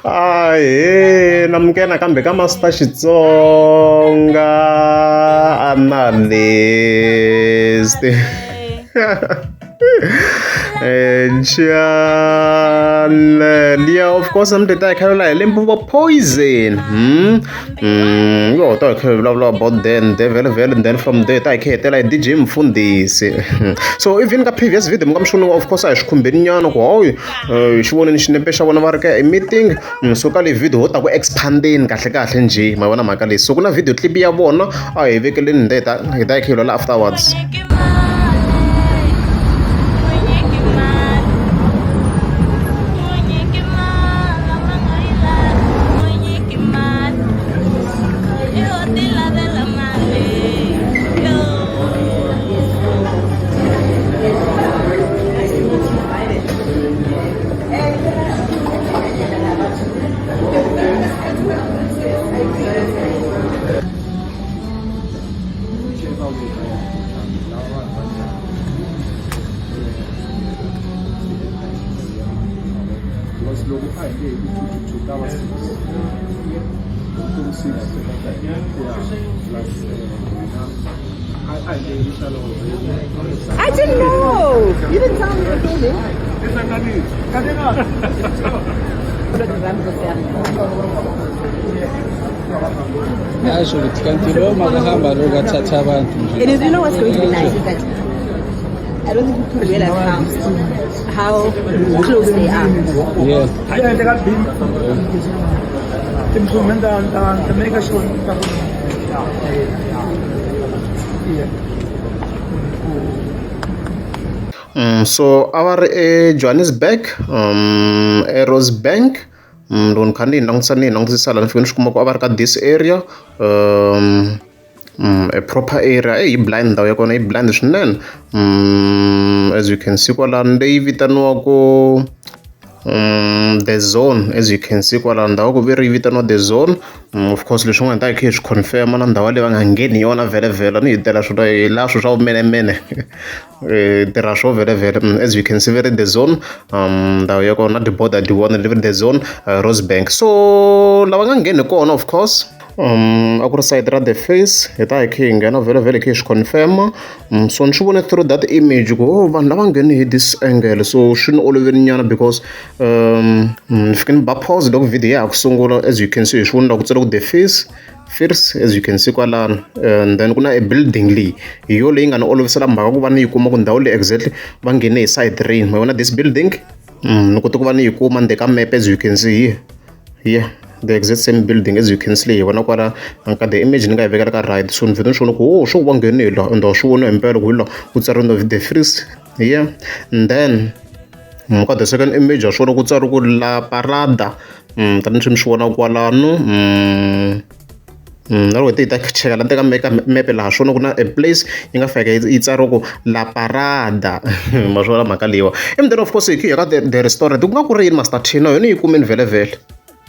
Ahee namukela nakambe ka Master Xitsonga Analyst. Channel yeah of course I'm the kha hi Limpopo Poison. Yo ta hi kha hi vulavula about then the vhele vhele and then from there ta hi kha hi hetela hi DJ Mfundhisi. So even ka previous video mi nga mi swi of course a hi swi khumbeni nyana ku hayi hi xi vonile xinepe xa vona va ri ka e meeting. So ka leyi video ho ta ku expandeni kahle kahle njhe ma vona mhaka leyi. So ku na video clip ya vona a hi vekeleni hi ta hi ta yi kha hi vulavula afterwards. Because loko a hi nge hi ku two two ta va six ku six yeah plus a hi nge hi xana I didn't know. You didn't tell me you were filming. Ngasho ukuthi kanti lo makahamba lokhu athatha abantu nje. It is, you know what's going to be nice is that I don't think people realize how close they are. Yeah. So a va ri eJohannesburg eRosebank. Loko ni kha ni yi langutisa ni yi langutisa laha ni fike ni swi kuma ku a va ri ka this area a proper area yi blind ndhawu ya kona yi blind swinene. As you can see kwalano leyi vitaniwaku the zone as you can see kwalano ndhawu ku ve ri yi vitaniwa the zone. Of course leswin'wana hi ta hi kha hi swi confirm na ndhawu leyi va nga ngheni hi yona vhele ni hi tela swona hi laha swilo swa vumenemene tirha swo vhele vhele. As you can see ve ri the zone ndhawu ya kona ti-border ti vona ri the zone Rosebank. So lava nga ngheni kona of course a ku ri sayiti ra the face hi ta hi kha hi nghena vhele vhele hi kha hi swi confirm. So ni swi vone through that image ku oh vanhu lava ngheni hi this angle so swi ni oloveli nyana because ni fike ni ba pause loko video ya ha ku sungula as you can see hi swi vona la ku tsala ku the face first as you can see kwalano and then ku na a building leyi hi yo leyi nga ni olovisela mhaka ku va ni yi kuma ku ndhawu leyi exactly va nghene hi side rini ma vona this building ni kote ku va ni yi kuma ndzeni ka map as you can see here yeah the exact same building as you can see leyi hi vona kwala ka the image ni nga yi vekela ka right so ni vhete ni swi vona ku oh swo va nghene hi la and wa swi vona hi mpela ku hi la ku tsariwe the first yeah and then ka the second image wa swi vona ku tsariwe ku la parada tanihi mi swi vona kwalano na loko hi ta cheka la teka eka mepe laha swona ku na a place yi nga fika yi tsariwa ku la parada ma swi vona mhaka leyiwa and then of course hi ya ka the restaurant ku nga ku ri yini Master T na yona yi kumeni vhele vhele.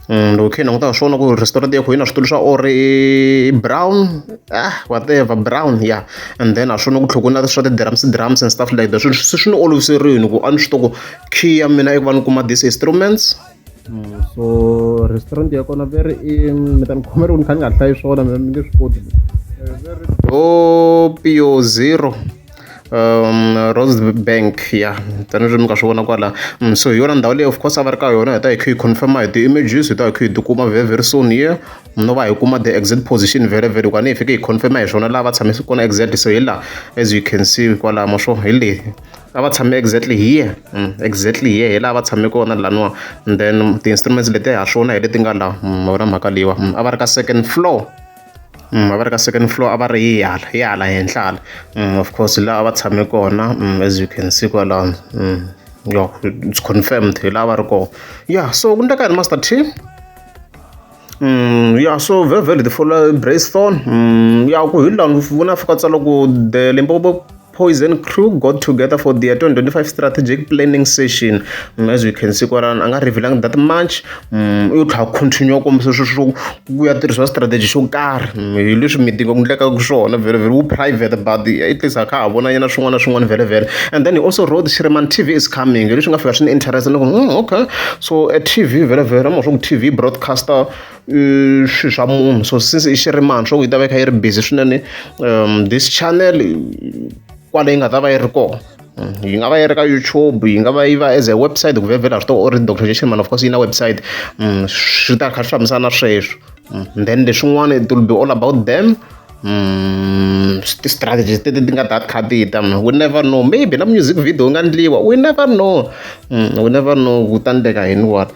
Loko hi kha hi languta swona ku restaurant ya kho yi na switulu swa brown ah whatever brown yeah and then a swona ku tlhela ku na swa ti-drums drums and stuff like that swilo swi ni oloviserile ku a ni swi tiva ku key ya mina i ku va ni kuma these instruments. So restaurant ya kona ve ri i mi ta ni khoma loko ni kha ni nga hlayi swona mina ni nge swi koti. Doppio Zero Rosebank ya tanihileswi mi nga swi vona kwala. So hi yona ndhawu leyi of course a va ri ka yona hi ta hi kha hi confirm hi ti-images hi ta hi kha hi tikuma very very soon here no va hi kuma the exact position vhele vhele hikuva ni hi fike hi confirm hi swona laha va tshamise kona exactly so hi laha as you can see kwalaho ma swo hi le a va tshame exactly here exactly here hi laha va tshame kona laniwa and then ti-instruments letiya ha swona hi leti nga laha ma vona mhaka leyiwa a va ri ka second floor. A va ri ka second floor a va ri hi hala hi hala henhla hala of course laha a va tshame kona as you can see kwalano yo it's confirmed hi laha va ri kona yeah so ku endleka yini Master T. Yeah so vhele vhele ti follow Brayston ya ku hi laha ni vona a fika a tsala ku the Limpopo. Poison crew got together for their 2025 strategic planning session. As you can see kwalano a nga revealangi that much. U tlhela continue kombisa sweswo swo ku ya tirhisiwa strategy xo karhi hi leswi meeting ku endlekaka swona vhele vhele wu private, but at least a kha ha vona yena swin'wana na swin'wana vhele vhele. And then he also wrote, "Shirimani TV is coming." Hi leswi nga fika swi ni interest ni ku okay, so a TV vhele vhele ma swa ku TV broadcaster swilo swa munhu. So since i Shirimani, swa ku yi ta va yi kha yi ri busy swinene this channel kwale yi nga ta va yi ri kona, yi nga va yi ri ka YouTube, yi nga va yi va as a website ku vhevhela swi tiva already Dr Shirimani of course yi na website. Swi ta kha swi fambisana na sweswo. Then leswin'wana it will be all about them, ti-strategies teti ti nga ta kha ti ta. We never know, maybe na music video nga ndliwa. We never know, we never know ku ta ndleka yini what.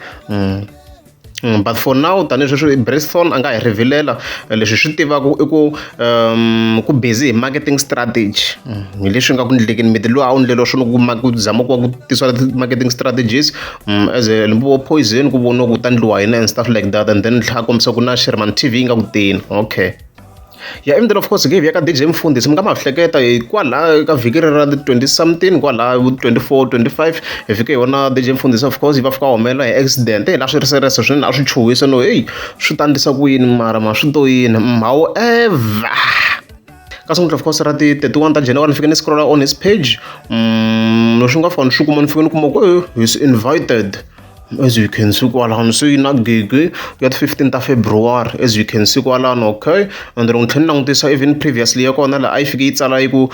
But for now, tanihi sweswi Bresthon a nga hi revealela leswi swi tivaka i ku ku busy hi marketing strategy, hi leswi nga ku ndlekeni miti lowu a wu ndleliwa swona ku ku zama ku va ku tisiwa marketing strategies as a Limpopo Poison ku voniwa ku ta ndliwa yini and stuff like that. And then tlhela kombisa ku na Shirimani TV yi nga ku teni. Okay, ya, and then of course gave ya ka DJ Mfundhisi mi nga ma hleketa hi kwala ka vhiki ri ra 20 something kwala 24 25 hi fike hi vona DJ Mfundhisi. Of course yi va fika humelela hi accident hi laha swi ri serious swinene, a swi chuhisa no heyi swi ta ndlisa ku yini mara ma swi to yini. However, ka siku of course ra ti 31 ta January ni fike ni scrolla on his page, leswi nga fika ni swi kuma ni fike ni kuma ku he's invited, as you can see kwalano. Se yi na gigi ya ti 15 ta February, as you can see kwalano. Okay, and loko ni tlhela ni langutisa even previously ya kona laha a yi fike yi tsala yi ku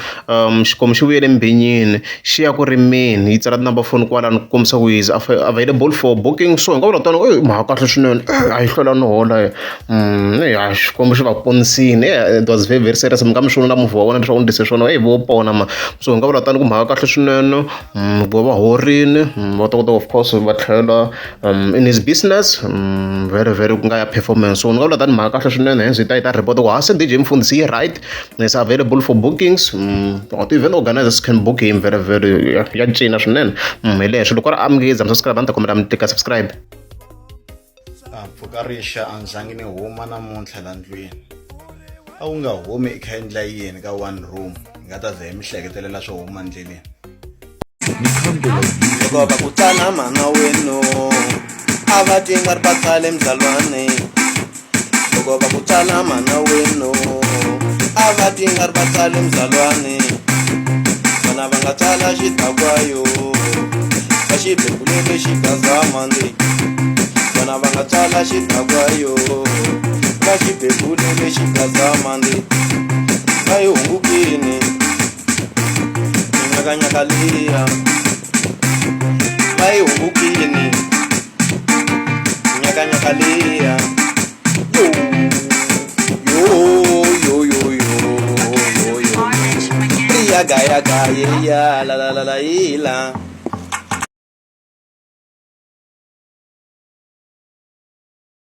xikomu xi vuyele mbhinyini xi ya ku rimeni, yi tsala number phone kwalano ku kombisa ku is available for booking. So hi nga vula tano mhaka kahle swinene, a yi hlwela no hola ya Xikwembu xi va ponisini. It was very very serious. Mi nga mi swi vona na movha wa vona leswaku ndlise swona vo pona ma. So hi nga vula tano ku mhaka kahle swinene, ku va horini va ta kota of course va tlhela in his business, very very ku nga ya performance. So ni nga vula tani mhaka kahle swinene, hence hi ta yi ta report ku hase DJ Mfundhisi yi right, is available for bookings, or even organizers can book him very very ya cina swinene. Hi leswo loko ri amukeza mi subscribe, a ni ta kombela mi tika subscribe. A mpfhuka rixa a ni zangi ni huma namuntlha la ndlwini. A wu nga humi i kha endla yini ka one room hi nga ta ze hi mi hleketelela swo huma ndleleni. Loko va ku tsala mana wenu a va ti nga ri va tsale mzalwane. Loko va ku tsala mana wenu a va ti nga ri va tsale mzalwane. Vana va nga tsala xidakwayo va xi bebulele xigazamande. Vana va nga tsala xidakwayo va xi bebulele xigazamande. Va yi hungukini nyakanyaka liya, va yi hungukini nyakanyaka liya. Yo yo yo yo yo yo yo, yaga yaga ye ya la la la la ila.